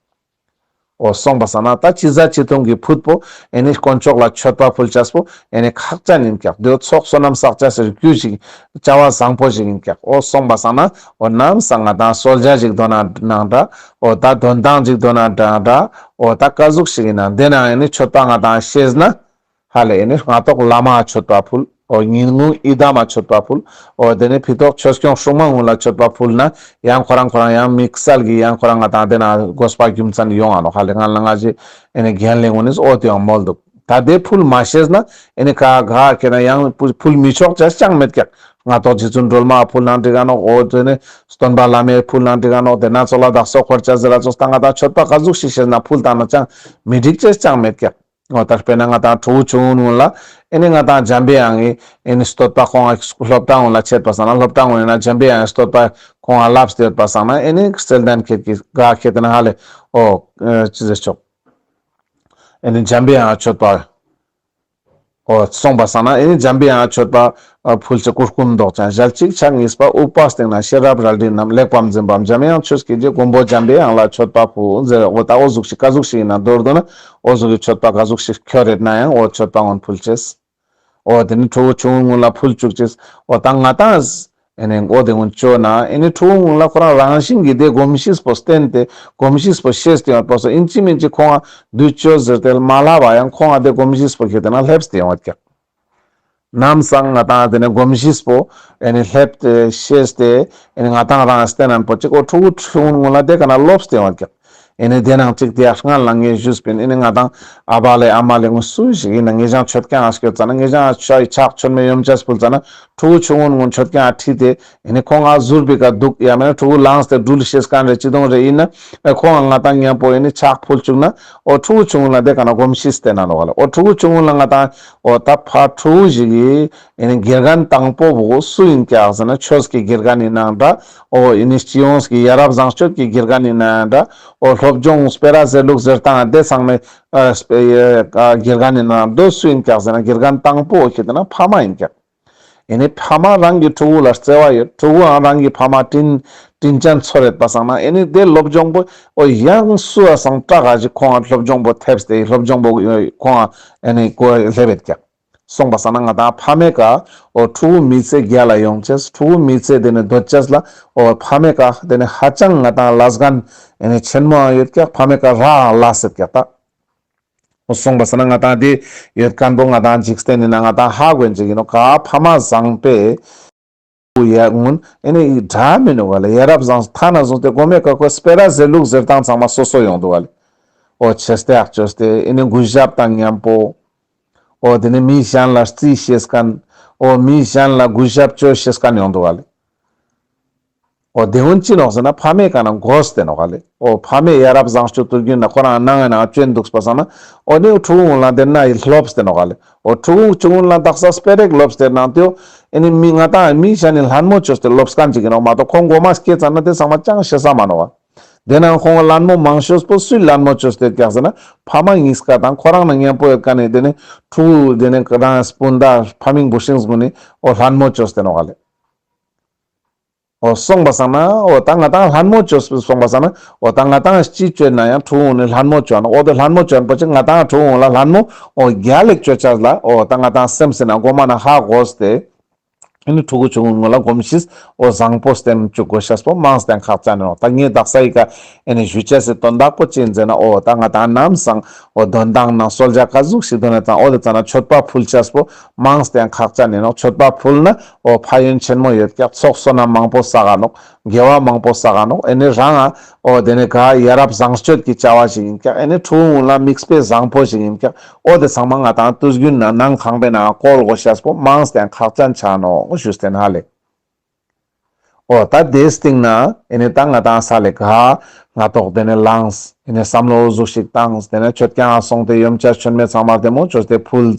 འོ་སོང་པ་སང་ན་ད་ཅི་ཟ་ཅི་འཐུང་གི་ཕུད་པོ་ཨེ་ནི་དཀོན་མཆོག་ལ་མཆོད་པ་ཕུལ་ཅེས་པོ་ཨེ་ནི་ཁག་ཅན་ཨིན་ཀྱག། དེའོ་ཚོགས་བསོད་ནམས་བསགས་ཅེས་སི་རྒྱུ་ཞིག་བྱ་བ་བཟང་པོ་ཞིག་ཨིན་ཀྱག། འོ་སོང་པ་སང་ན་འོ་ནམ་སང་ང་ཏང་གསོལ་ཇ་ཞིག་འདོན་ན་ནང་འདྲ་འོ་ད་འདོན་ཐང་ཞིག་འདོན་ན་འདྲ་འདྲ་འོ་ད་ཀ་ཟུག་ཞིག་ཨིན་ན་དེ་ན་ཨེ་ནི་མཆོད་པ་ང་ཏང་ཤེས་ན་ཧ་ལེ་ཨེ་ནི་སྔ་ཏོག་བླ་མ་མཆོད་པ་ཕུལ། འོ་ཉིན་གུང་ཡི་དམ་མཆོད་པ་ཕུལ། འོ་དེ་ནི་ཕི་ཏོག་ཆོས་སྐྱོང་སྲུང་མ་གུན་ལ་མཆོད་པ་ཕུལ་ན་ཡང་ཁོ་རང་ཁོ་རང་ཡང་དམིགས་བསལ་གྱི་ཡང་ཁོ་རང་ང་ཏང་དེ་ན་དགོས་པ་རྒྱུ་མཚན་ཡོང་ང་ནོག་ཧ་ལེ། ང་ལ་ང་ཞེ་ཨེ་ནི་རྒན་ལེ་གུན་ནིས་འོ་དེ་ཡང་མོལ་འདུག། ད་དེ་ཕུལ་མ་ཤེས་ན་ཨེ་ནི་ག་ག་ཁེ་ན་ཡང་ཕུལ་ཕུལ་མི་ཆོག་ཅེས་ཅང་མེད་ཀྱག། སྔ་ཏོག་རྗེ་བཙུན་སྒྲོལ་མ་ཕུལ་ན་འགྲིག་ག་ནོག། འོ་དེ་ནི་སྟོན་པ་བླ་མའི་ཕུལ་ན་འགྲིག་ག་ནོག། དེ་ན་ཚོགས་ལ་བདག་སོགས་འཁོར་ཅེས་ཟེར་ལ་ཚོགས་ད་ང་ཏང་མཆོད་པ་ཀ་ཟུག་ཤིག་ཤེས་ན་ཕུལ་བཏང་ན་ཅང་མི་འགྲིག་ཅེས་ཅང་མེད་ཀྱག། འོ་ད་དཔེར་ན་ང་ཏང་ཕྲུ་གུ་ཆུང་ངུན་ལ་ཨེ་ནི་ང་ཏང་འཇམ་པའི་དབྱངས་ཀྱི་ཨེ་ནི་བསྟོད་པ་ཁོང་ང་སློབ་གྲྭ་གུན་ལ་ཆད་པ་སང་ན་སློབ་གྲྭ་གུན་ཡིན་ན་འཇམ་པའི་དབྱངས་ཀྱི་བསྟོད་པ་ཁོང་ང་ལབས་ཏེ་ཡོད་པ་སང་ན་ཨེ་ནི་བརྩེ་ལྡན་ཁྱེད་ཀྱི་ག་ཁྱེད་དེ་ན་ཧ་ལེ་འོ་ཅི་ཟེར་ཆོག། ཨེ་ནི་འཇམ་པའི་དབྱངས་མཆོད་པ་ འོ་སོང་པ་སང་ན་ཨེ་ནི་འཇམ་པའི་དབྱངས་མཆོད་པ་ཨ་ཕུལ་ཅེས་གུར་ཀུམ་འདོགས་ཅན་ཞལ་གཅིག་ཕྱག་གཉིས་པ་ཨུཏྤལ་སྟེང་ན་ཤེས་རབ་རལ་གྲི་བསྣམས། གླེགས་བམ་འཛིན་པའམ་འཇམ་དབྱངས་ཆོས་ཀྱི་རྗེ། མགོན་པོ་འཇམ་པའི་དབྱངས་ལ་མཆོད་པ་ཕུལ་ཟེར། འོ་ད་འོ་ཟུག་ཞིག་ག་ཟུག་ཞིག་ཡིན་ན་མདོར་བསྡུ་ན་འོ་ཟུག་གི་མཆོད་པ་ག་ཟུག་ཞིག་ཁྱོད་རེད་ན་ཡང་འོ་མཆོད་པ་སྔོན་ཕུལ་ཅེས། འོ་དེ་ནི་ཕྲུ་གུ་ཆུང་ངུན་ལ་ཕུལ་བཅུག་ཅེས། འོ་ད་ང་ཏང་ཨེ་ནི་འོ་དེ་ངུན་ཅོ་ན་ཨེ་ནི་ཕྲུ་གུ་ངུན་ལ་ཁོ་རང་རང་བཞིན་གྱི་དེ་གོམས་གཤིས་པོ་བསྟེན་ཏེ་གོམས་གཤིས་པོ་ཤེས་ཏེ་ཡོང་བ་སོ་ཨིན་ཅི་མིན་ཅི་ཁོང་ང་དུས་ཅོ་ཟེར་ཏེ་མ་ལབ་པ་ཡང་ཁོང་ང་དེ་གོམས་གཤིས་པོ་ཁྱེར་ཏེ་ན་སླེབས་ཏེ་ཡོང་བ་ཀྱག། ནམ་སང་ང་ཏང་དེ་ནི་གོམས་གཤིས་པོ་ཨེ་ནི་སླེབས་ཏེ་ཤེས་ཏེ་ཨེ་ནི་ང་ཏང་རང་བསྟེན་ན་པོ་ཅིག་འོ་ཕྲུ་གུ་ཆུང་ངུན་ལ་དེ་ཀ་ན་ལོབས་ཏེ་ཡོང་བ་ཀྱག། ཨེ་ནི་དེ་ནང་ཅིག་དེ་ཡང་སྔན་ལ་ངས་ཞུས་པིན། ཨེ་ནི་ང་ཏང་ཨ་བ་ལེ་ཨ་མ་ལེ་ངུ་སུ་ཞིག་ཡིན་ན་ངེ་ཞང་མཆོད་ཁང་ང་སྐྱོད་ཙ་ན་ངེ་ཞང་ཕྱག་མཆོད་མེ་ཡོམ་ཅེས་ཕུལ་ཙ་ན་ཕྲུ་གུ་ཆུང་ངུན་ངུན་མཆོད་ཁང་ང་ཁྲིད་དེ་ཨེ་ནི་ཁོང་ང་ཟུར་པི་ཀ་འདུག་ཡ་མེད་ན་ཕྲུ་གུ་ལངས་ཏེ་འགྲུལ་ཤེས་མཁན་རེ་ཅི་དོང་རེ་ཡིན་ན་ཨེ་ཁོང་ང་ང་ཏང་མཉམ་པོ་ཨེ་ནི་ཕྱག་ཕུལ་བཅུག་ན་འོ་ཕྲུ་གུ་ཆུང་ངུན་ལ་དེ་ཀ་ན་གོམས་གཤིས་བསྟེན་ན་ནོག་ལེ། འོ་ཕྲུ་གུ་ཆུང་ངུན་ལ་ང་ཏང་འོ་ད་ཕ་ཕྲུ་གུ་ཞིག་གི་ཨེ་ནི་དགེ་རྒན་དང་པོ་བོ་སུ་ཡིན་ཀྱག་ཟེར་ན་ཆོས་ཀྱི་དགེ་རྒན་ཡིན་ནའང་འདྲ། འོ་ཨེ་ནི་སྤྱི་ཡོངས་ཀྱི་ཡ་རབས་བཟང་སྤྱོད་ཀྱི་དགེ་རྒན་ཡིན་ནའང་འདྲ། འོ་སློབ་སྦྱོང་སྤེ་ར་ཟེར་ལུགས་ཟེར་སྟངས་དེ་ཚང་མའི་ཨ་སྤེ་ཨ་དགེ་རྒན་ཡིན་ནའང་འདོད་སུ་ཡིན་ཀྱག་ཟེར་ན་དགེ་རྒན་དང་པོ་ཁྱེད་དེ་ན་ཕ་མ་ཡིན་ཀྱག། ཨེ་ནི་ཕ་མ་རང་གི་ཕྲུ་གུ་ལ་བརྩེ་བ་ཡོད། ཕྲུ་གུའང་རང་གི་ཕ་མ་དྲིན་དྲིན་ཅན་ཚོར་རེད་པ་སང་ན་ཨེ་ནི་དེ་སློབ་སྦྱོང་པོ་འོ་ཡང་སུ་ཨ་སང་སྐྲག་ག་ཞིག་ཁོང་ང་སློབ་སྦྱོང་པོ་ཐེབས་ཏེ་སློབ་སྦྱོང་པོ་ཁོང་ང་ཨེ་ནི་གོ་སླེབས་ཡོད་ཀྱག། སོང་པ་སང་ན་ང་ཏང་ཕ་མའི་ཀ་འོ་ཕྲུ་གུ་མི་ཚེ་རྒྱལ་ལ་ཡོང་ཅེས་ཕྲུ་གུ་མི་ཚེ་དེ་ནི་འདོད་ཅེས་ལ་འོ་ཕ་མའི་ཀ་དེ་ནི་ཧ་ཅང་ང་ཏང་ལས་འགན་ཨེ་ནི་ཆེན་མོའང་ཡོད་ཀྱག། ཕ་མའི་ཀ་རང་ལས་ཡོད་ཀྱག་ད། འོ་སོང་པ་སང་ན་ང་ཏང་དེ་ཡོད་མཁན་པོ་ང་ཏང་འཇིག་རྟེན་ནི་ན་ང་ཏང་ཧ་གོ་ཡིན་ཅིག་ཡིན་ནོག། ག་ཕ་མ་བཟང་པོའི་ཡ་ངུན་ཨེ་ནི་འདྲ་མི་ནུག་ག་ལེ། ཡ་རབས་བཟང་ཐ་ན་བཟུང་སྟེ་གོ་མའི་ཀ་ཁོ་སྤེ་ར་ཟེར་ལུགས་ཟེར་སྟངས་ཚང་མ་སོ་སོ་ཡོང་འདུག་ག་ལེ། འོ་ཆེ་སྟེ་ཨག་ཅོས་ཏེ་ཨེ་ནི་གུས་ཞབས་དང་མཉམ་པོ། འོ་དེ་ནི་མི་གཞན་ལ་རྩིས་ཤེས་མཁན། འོ་མི་གཞན་ལ་གུས་ཞབས་ཅོ་ཤེས་མཁན་ཡོང་འདུག་ག་ལེ། འོ་དེ་ཀུན་ཅི་ནོག་ཟེར་ན་ཕ་མའི་ཀ་ན་གོ་སྟེ་ནོག་ག་ལེ། འོ་ཕ་མའི་ཡ་རབས་བཟང་སྤྱོད་དུས་རྒྱུན་ན་ཁོ་རང་ནང་ང་ན་ཅོན་འདུག་པ་སང་ན་འོ་ནི་ཕྲུ་གུ་ལ་དེ་ན་ལོབས་ཏེ་ནོག་ག་ལེ། འོ་ཕྲུ་གུ་ཆུང་ངུན་ལ་དག་ས་སྤེ་ར་ལོབས་ཏེ་ནང་དེ་ཨེ་ནི་མི་ང་ཏང་མི་གཞན་ནི་ལྷན་མོ་ཅོས་ཏེ་ལོབས་མཁན་ཅིག་ཡིན་ནོག་མ་གཏོགས་ཁོང་གོ་མ་སྐྱེས་ཙ་ན་དེ་ཚང་མ་ཅང་ཤེས་ས་མ་ནོག་ག། དེ་ནང་ཁོང་ལྷན་མོ་མང་ཤོས་པོ་སུས་ལྷན་མོ་ཅོས་ཏེ་ཀྱག་ཟེར་ན་ཕ་མ་གཉིས་ཀ་དང་ཁོ་རང་ན་མཉམ་པོ་ཡོད་མཁན་ནི་དེ་ནི་ཕྲུ་གུ་དེ་ནི་རང་སྤུན་ཟླ་ཕ་མིང་བུ་སྲིང་ཀུན་ནི་འོ་ལྷན་མོ་ཅོས་ཏེ་ནོག་ག་ལེ། འོ་སོང་པ་སང་ན་འོ་ད་ང་ཏང་ལྷན་མོ་ཅོས་སོང་པ་སང་ན་འོ་ད་ང་ཏང་ཅི་ཅོས་ན་ཡང་ཕྲུ་གུ་ནི་ལྷན་མོ་ཅོ་ན་འོ་དེ་ལྷན་མོ་ཅོ་ན་པོ་ཅིག་ང་ཏང་ཕྲུ་གུ་ལ་ལྷན་མོ་འོ་རྒྱལ་ལེགས་ཅོ་ཅེས་ལ་འོ་ད་ང་ཏང་སེམས་སེ་ན་གོ་མ་ན་ཧ་གོ་སྟེ་ཨེ་ནི་ཕྲུ་གུ་ཆུང་ངུན་ལ་གོམས་གཤིས་འོ་བཟང་པོ་བསྟེན་བཅུག་དགོས་ཤེས་པོ་མང་སྟེ་ཁག་ཅན་ནོག། ད་ངས་དག་ས་ཡི་ཀ་ཨེ་ནི་ཞུ་ཅེས་སི་དོན་དག་པོ་ཅི་ཡིན་ཟེར་ན་འོ་ད་ང་ཏང་ནམ་སང་འོ་དོན་དག་ནང་གསོལ་ཇ་ག་ཟུག་ཞིག་འདོན་ན་ཙང་འོ་དེ་ཙ་ན་མཆོད་པ་ཕུལ་ཅེས་པོ་མང་སྟེ་ཁག་ཅན་ཡིན་ནོག། མཆོད་པ་ཕུལ་ན་འོ་ཕན་ཡོན་ཆེན་མོ་ཡོད་ཀྱག། ཚོགས་བསོད་ནམས་མང་པོ་བསགས་ག་ནོག། དགེ་བ་མང་པོ་བསགས་ག་ནོག། ཨེ་ནི་རང་ང་འོ་དེ་ནི་ག་ཡ་རབས་བཟང་སྤྱོད་ཀྱི་བྱ་བ་ཞིག་ཡིན་ཀྱག། ཨེ་ནི་ཕྲུ་གུ་ལ་མིག་དཔེ་བཟང་པོ་ཞིག་ཡིན་ཀྱག། འོ་དེ་ཚང་མ་ང་ཏང་དུས་རྒྱུན་ན་ནང་ཁང་པའི་ནང་བཀོལ་དགོས་ཤེས་པོ་མང་སྟེ་ཁག་ཅན་ཆ་ནོག་ཞུས་ཏེ་ན་ལེ། འོ་ད་དེའི་སྟེང་ན་ཨེ་ནི་ད་ང་ཏང་ས་ལེ་ག་ང་ཏོག་དེ་ནི་ལངས། ཨེ་ནི་བསམ་བློ་འོ་ཟུག་ཞིག་བཏང་། དེ་ནི་མཆོད་ཁང་ང་སོང་སྟེ་ཡོམ་ཆ་མཆོད་མེ་ཚང་མ་དེ་མོ་ཅོས་ཏེ་ཕུལ།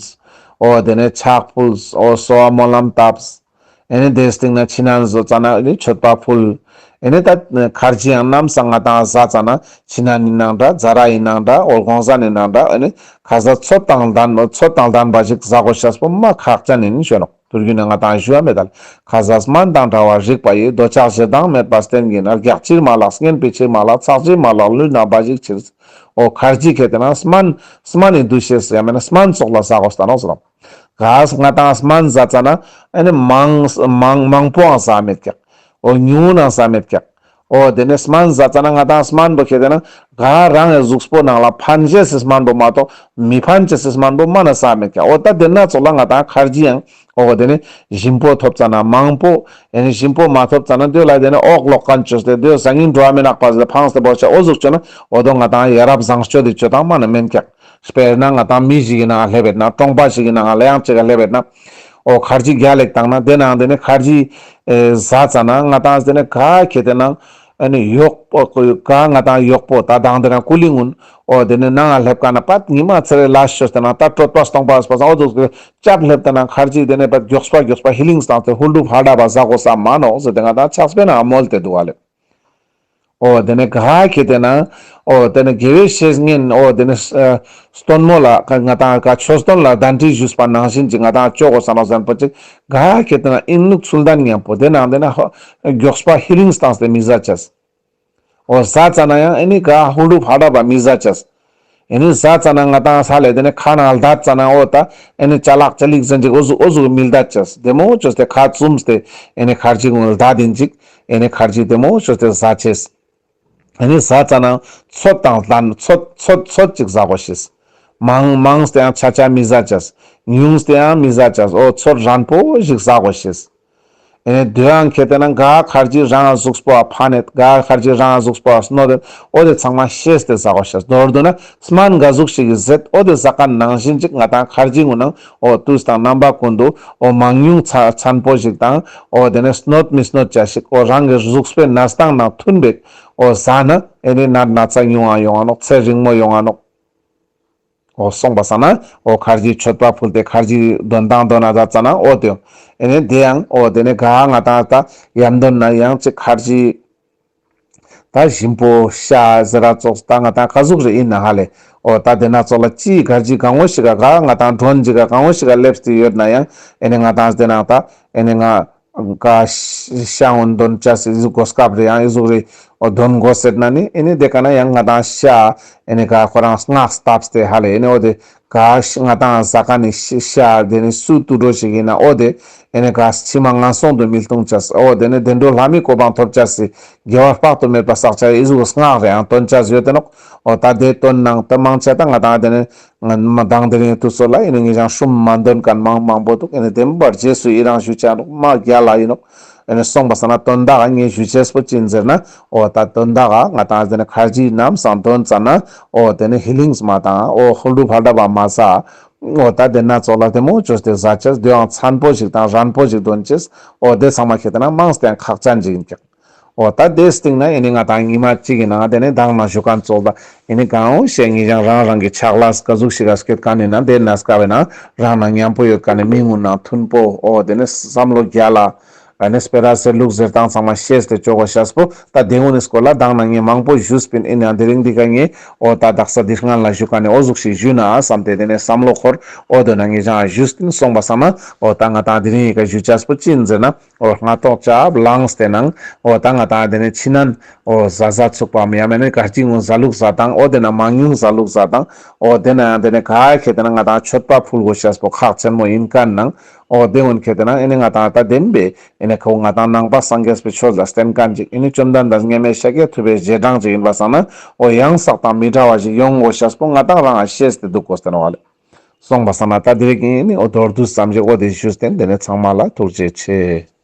འོ་དེ་ནི་ཕྱག་ཕུལ། འོ་གསོལ་བ་སྨོན་ལམ་བཏབ། ཨེ་ནི་དེའི་སྟེང་ན་ཕྱི་ནང་བཟོ་ཙ་ན་ཨེ་ནི་མཆོད་པ་ཕུལ། ཨེ་ནི་ད་ཁར་ཇི་ཡང་ནམ་སང་ང་ཏང་ཟ་ཙ་ན་ཕྱི་ནང་ཡིན་ནང་འདྲ་ཛ་ར་ཡིན་ནང་འདྲ་འོ་དགོང་ཟ་ཡིན་ནང་འདྲ་ཨེ་ནི་ཁ་ཟས་ཚོད་དང་ལྡན་ཚོད་དང་ལྡན་པ་ཞིག་ཟ་དགོས་ཤེས་པོ་མ་ཁག་ཅན་ཡིན་ཞུ་ནོག། དུས་རྒྱུན་ན་ང་ཏང་ཞུ་བ་མེད་ད་ལེ། ཁ་ཟས་སྨན་དང་འདྲ་བར་རིགས་པ་ཡིས། འདོད་ཆགས་ཞེ་སྡང་མེད་པར་བསྟེན་གྱིས་ན། རྒྱགས་ཕྱིར་མ་ལགས་བསྙེན་པའི་ཕྱིར་མ་ལགས། ཚགས་ཕྱིར་མ་ལགས་ལུས་རྣམ་འབའ་ཞིག་ཕྱིར། འོ་ཁར་ཇི་ཁེ་ཏེ་ན་སྨན་སྨན་ནི་འདུ་ཤེས་ཡང་མེད་ན་སྨན་ཙོགས་ལ་ཟ་དགོས་ས་ནོག་ཟེར་ནོག། ག་ང་ཏང་སྨན་ཟ་ཙ་ན་ཨེ་ནི་མང་མང་མང་པོའང་ཟ་མེད་ཀྱག། འོ་ཉུང་ངུའང་ཟ་མེད་ཀྱག། འོ་དེ་ནས་སྨན་ཟ་ཙ་ན་ང་ཏང་སྨན་པོ་ཁེ་ཏེ་ན་ག་རང་གི་གཟུགས་པོ་ནང་ལ་ཕན་ཅེས་སི་སྨན་པོ་མ་གཏོགས་མི་ཕན་ཅེས་སི་སྨན་པོ་མ་ན་ཟ་མེད་ཀྱག། འོ་ད་དེ་ན་ཙོགས་ལ་ང་ཏང་ཁར་ཇི་ཡང་འོ་དེ་ནས་ཞིམ་པོ་ཐོབ་ཙ་ན་མང་པོ་ཨེ་ནི་ཞིམ་པོ་མ་ཐོབ་ཙ་ན་དེ་ལ་དེ་ནས་འོག་ལོག་མཁན་ཅོས་ཏེ་དེ་ཟ་ཉིན་འགྲོ་བ་མི་ནག་པ་ཟེར་ཕངས་ཏེ་བོར་ཆ་འོ་ཟུག་ཅོ་ན་འོ་དོ་ང་ཏང་ཡ་རབས་བཟང་སྤྱོད་དེ་ཅོ་སྟངས་མ་ན་མེན་ཀྱག། དཔེར་ན་ང་ཏང་མི་ཞིག་གི་ནང་ང་སླེབས་ཡོད་ན་གྲོང་པ་ཞིག་གི་ནང་ང་ལེ་ཡང་ཅིག་ག་སླེབས་ཡོད་ན། འོ་ཁར་ཇི་རྒྱགས་ལེགས་བཏང་ན་དེ་ནང་དེ་ནས་ཁར་ཇི་ཨེ་ཟ་ཙ་ན་ང་ཏང་དེ་ནས་ག་ཁེ་ཏེ་ན་ཨ་ནི་གཡོག་པོ་ག་ང་ཏང་གཡོག་པོ་ད་དང་དེ་ན་ཀུ་ལི་ངུན་འོ་དེ་ནས་ནང་ང་སླེབས་ཀ་ན་པད་ཉི་མ་ཚེ་རེ་ལ་ཤོར་ཏེ་ན་ད་གྲོད་པ་སྟོང་པ་སྤ་སང་འོ་དུ་ལྕགས་སླེབས་ཏེ་ན་ཁར་ཇི་དེ་ནས་པད་མགྱོགས་པ་མགྱོགས་པ་ཧི་ལིང་བཏང་སྟེ་ཧུ་ལུ་ཕ་ཌ་བ་ཟ་དགོས་ས་མ་ནོག་ཟེར་ཏེ་ང་ཏང་ཆགས་པའི་ནང་མོལ་ཏེ་འདུག་ག་ལེ། འོ་དེ་ནས་ག་ཁེ་ཏེ་ན་འོ་དེ་ནས་དགེ་བའི་བཤེས་གཉེན་འོ་དེ་ནས་ཨ་སྟོན་མོ་ལ་ང་ཏང་ག་ཆོས་སྟོན་ལ་གདན་འདྲེན་ཞུས་པ་ནང་བཞིན་ཅིག་ང་ཏང་ཅོ་གོས་ས་ནོག་ཟེར་པོ་ཅིག་ག་ཁེ་ཏེ་ན་ཨིན་ལུགས་ཚུལ་ལྡན་མཉམ་པོ་དེ་ནང་དེ་ན་ཧོ་མགྱོགས་པ་ཧི་ལིང་བཏང་སྟེ་མི་ཟ་ཅེས། འོ་ཟ་ཙ་ན་ཡང་ཨེ་ནི་ག་ཧུ་ལུ་ཕ་ར་བ་མི་ཟ་ཅེས། ཨེ་ནི་ཟ་ཙ་ན་ང་ཏང་ས་ལེ་དེ་ནས་ཁ་ནང་ལྡད་ཙ་ན་འོ་ད་ཨེ་ནི་ཅ་ལག་ཅ་ལིག་ཟེར་ཅིག་འོ་ཟུག་འོ་ཟུག་མི་ལྡད་ཅེས། དེ་མོ་ཅོས་ཏེ་ཁ་བཙུམས་ཏེ་ཨེ་ནི་ཁར་ཇི་ངུ་ལྡད་དིན་ཅིག་ཨེ་ནི་ཁར་ཇི་དེ་མོ་ཅོས་ཏེ་ཟ་ཅེས། ཨེ་ནི་ཟ་ཙ་ན་ཚོད་དང་ལྡན་ཚོད་ཚོད་ཚོད་ཅིག་ཟ་གོས་ཤེས། མང་མང་སྟེ་ཡང་ཆ་ཆ་མི་ཟ་ཅེས། ཉུང་སྟེ་ཡང་མི་ཟ་ཅེས། འོ་ཚོད་རན་པོ་ཞིག་ཟ་གོས་ཤེས། ཨེ་ནི་དེ་ཡང་ཁེ་ཏེ་ན་ག་ཁར་ཇི་རང་གཟུགས་པོ་ཕན་ནེད་ག་ཁར་ཇི་རང་གཟུགས་པོ་གནོད་དེད་འོ་དེ་ཚང་མ་ཤེས་ཏེ་ཟ་གོས་ཤེས། མདོར་བསྡུ་ན་སྨན་ག་ཟུག་ཞིག་གི་ཟེད་འོ་དེ་ཟ་ཁན་ནང་བཞིན་ཅིག་ང་ཏང་ཁར་ཇི་ངུ་ནང་འོ་དུས་དང་རྣམ་པ་ཀུན་ཏུ་འོ་མང་ཉུང་ཚ་ཚན་པོ་ཞིག་དང་འོ་དེ་ནས་གནོད་མི་གནོད་ཅེས་ཤིག་འོ་རང་གི་གཟུགས་པོའི་གནས་སྟངས་ནང་མཐུན་པའི་འོ་ཟ་ན་ཨེ་ནི་ནད་ན་ཚ་ཉུང་ང་ཡོང་ང་ནོག་ཚེ་རིང་མོ་ཡོང་ང་ནོག་འོ་སོང་པ་སང་ན་འོ་ཁར་ཇི་མཆོད་པ་ཕུལ་ཏེ་ཁར་ཇི་འདོན་ཐང་འདོན་ན་ད་ཙ་ན་འོ་དེ་ཨེ་ནི་དེ་ཡང་འོ་དེ་ནས་ག་ང་ཏང་ད་ཡམ་འདོན་ན་ཡང་ཅིག་ཁར་ཇི་ད་ཞིམ་པོ་ཤ་ཟེར་ར་ཙོགས་ད་ང་ཏང་ག་ཟུག་རེ་ཨིན་ན་ཧ་ལེ། འོ་ད་དེ་ན་ཙོགས་ལ་ཅི་གར་ཇི་གང་བོ་ཞིག་ག་ག་ང་ཏང་མགྲོན་ཞིག་ག་གང་བོ་ཞིག་ག་སླེབས་ཏེ་ཡོད་ན་ཡང་ཨེ་ནི་ང་ཏང་དེ་ན་ད་ཨེ་ནི་ང་ག་ཤ་འོན་འདོན་ཅེས་སི་གོ་སྐབས་རེ་ཡང་ཨི་ཟུག་རེ་འོ་འདོན་གོས་ཟེར་ན་ནི་ཨེ་ནི་དེ་ཀ་ན་ཡང་ང་ཏང་ཤ་ཨེ་ནི་ག་ཁོ་རང་སྔགས་བཏབ་སྟེ་ཧ་ལེ་ཨེ་ནི་འོ་དེ་ག་ཤ་ང་ཏང་ཟ་ཁན་ནི་ཤ་ཤ་དེ་ནི་སུ་དུད་འགྲོ་ཞིག་ཨིན་ན་འོ་དེ་ཨེ་ནི་ག་ཕྱི་མ་ངན་སོང་དུ་མི་ལྟུང་ཅེས། འོ་དེ་ནི་བདེ་འགྲོ་ལྷ་མིའི་གོ་འཕང་ཐོབ་ཅེས་སི་དགེ་བ་དཔག་ཏུ་མེད་པ་བསགས་ཅེས་ཨི་ཟུག་སྔགས་རེ་ཡང་འདོན་ཅེས་ཡོད་དེ་ནོག་འོ་ད་དེ་འདོན་ནང་ད་མང་ཆེ་ད་ང་ཏང་དེ་ནི་ང་མ་དང་དེ་རིང་དུས་ཚོད་ལ་ཨེ་ནི་ངེད་ཅག་ཤུམ་མ་འདོན་ཁན་མང་མང་པོ་འདུག་ཨེ་ནི་དེ་མ་པར་རྗེས་སུ་ཡི་རང་ཞུ་ཅེས་ནོག་མ་རྒྱལ་ལ་ཨིན་ནོག་ཨེ་ནི་སོང་པ་སང་ན་དོན་དག་ངས་ཞུ་ཅེས་པོ་ཅི་ཨིན་ཟེར་ན་འོ་ད་དོན་དག་ང་ཏང་དེ་ནི་ཁར་ཇི་ནམ་སང་འདོན་ཙ་ན་འོ་དེ་ནི་ཧི་ལིང་མ་དང་འོ་ཧུ་ལུ་ཕ་ར་བ་མ་ཟ། འོ་ད་དེ་ན་ཙོགས་ལ་དེ་མོ་ཅོས་ཏེ་ཟ་ཅེས་དེ་ཡང་ཚན་པོ་ཞིག་དང་རན་པོ་ཞིག་འདོན་ཅེས། འོ་དེ་ཚང་མ་ཁེ་ཏེ་ན་མང་སྟེ་ཡང་ཁག་ཅན་ཅིག་ཨིན་ཀྱག་འོ་ད་དེ་སྟིང་ན་ཨེ་ནི་ང་ཏང་ཉི་མ་གཅིག་གི་ནང་དེ་ནི་མདང་ནང་ཞུ་ཁན་ཙོགས་ལ་ཨེ་ནི་གང་ཤེས་ངེད་ཅག་རང་རང་གི་ཕྱག་ལས་ག་ཟུག་ཞིག་ག་སྐྱེད་ཁན་ནི་ན་དེ་ན་སྐབས་ན་རང་ནང་མཉམ་པོ་ཡོད་ཁན་ནི་མི་ངུ་ནང་མཐུན་པོ་འོ་དེ་ནི་བསམ་བློ་རྒྱལ་ལ་ཨེ་ནི་སྤེ་ར་ཟེར་ལུགས་ཟེར་སྟངས་ཚང་མ་ཤེས་ཏེ་ཅོ་གོས་ཤེས་པོ་ད་དེ་ངུ་ནི་སྐོར་ལ་མདང་ནང་ངས་མང་པོ་ཞུས་པིན། ཨེ་ནི་དེ་རིང་འདི་ཀ་ངས་འོ་ད་དག་ས་འདི་སྔན་ལ་ཞུ་ཁན་ནི་འོ་ཟུག་ཞིག་ཞུ་ན་བསམ་སྟེ་དེ་ནི་བསམ་བློ་འཁོར་འོ་དོ་ན་ངེད་ཅག་ཞུས་པིན། སོང་པ་སང་ན་འོ་ད་ང་ཏང་དེ་རིང་ཡི་ཀ་ཞུ་ཅེས་པོ་ཅི་ཨིན་ཟེར་ན། འོ་སྔ་ཐོག་ཅབ་ལངས་ཏེ་ནང་འོ་ད་ང་ཏང་དེ་ནི་ཕྱི་ནང་འོ་ཟ་ཟ་ཚུགས་པའམ་ཡང་མེན་ན་གར་ཅིག་ངུ་ཟ་ལུགས་ཟ་དང་འོ་དེ་ན་མང་ཉུང་ཟ་ལུགས་ཟ་དང་འོ་དེ་ན་དེ་ནི་ག་ཁེ་ཏེ་ན་ང་ཏང་མཆོད་པ་ཕུལ་གོས་ཤེས་པོ་ཁག་ཆེན་མོ་ཨིན་ཁན་ནང་འོ་དེ་འོན་ཁེ་ཏེ་ན་ཨེ་ནི་ང་ཏང་ད་བདེན་པའི་ཨེ་ནི་ཁོ་ང་ཏང་ནང་པ་སངས་རྒྱས་པའི་ཆོས་ལ་བརྟེན་ཁན་ཅིག་ཨེ་ནི་བཅོམ་ལྡན་འདས་མཉམ་མེད་ཤཱཀྱ་ཐུབ་པའི་རྗེས་འབྲང་ཅིག་ཨིན་པ་སང་ན་འོ་ཡང་དག་དང་མི་འདྲ་བ་ཞིག་ཡོང་གོས་ཤེས་པོ་ང་ཏང་རང་ང་ཤེས་ཏེ་འདུག་གོས་ཏེ་ནོག་ལེ། སོང་པ་སང་ན་ད་དེ་རིང་ཨེ་ནི་འོ་མདོར་བསྡུས་ཙམ་ཞིག་འོ་དེ་ཞུས་ཏེ་དེ་ནི་ཚང་མ་ལ་ཐུགས་རྗེ་ཆེ།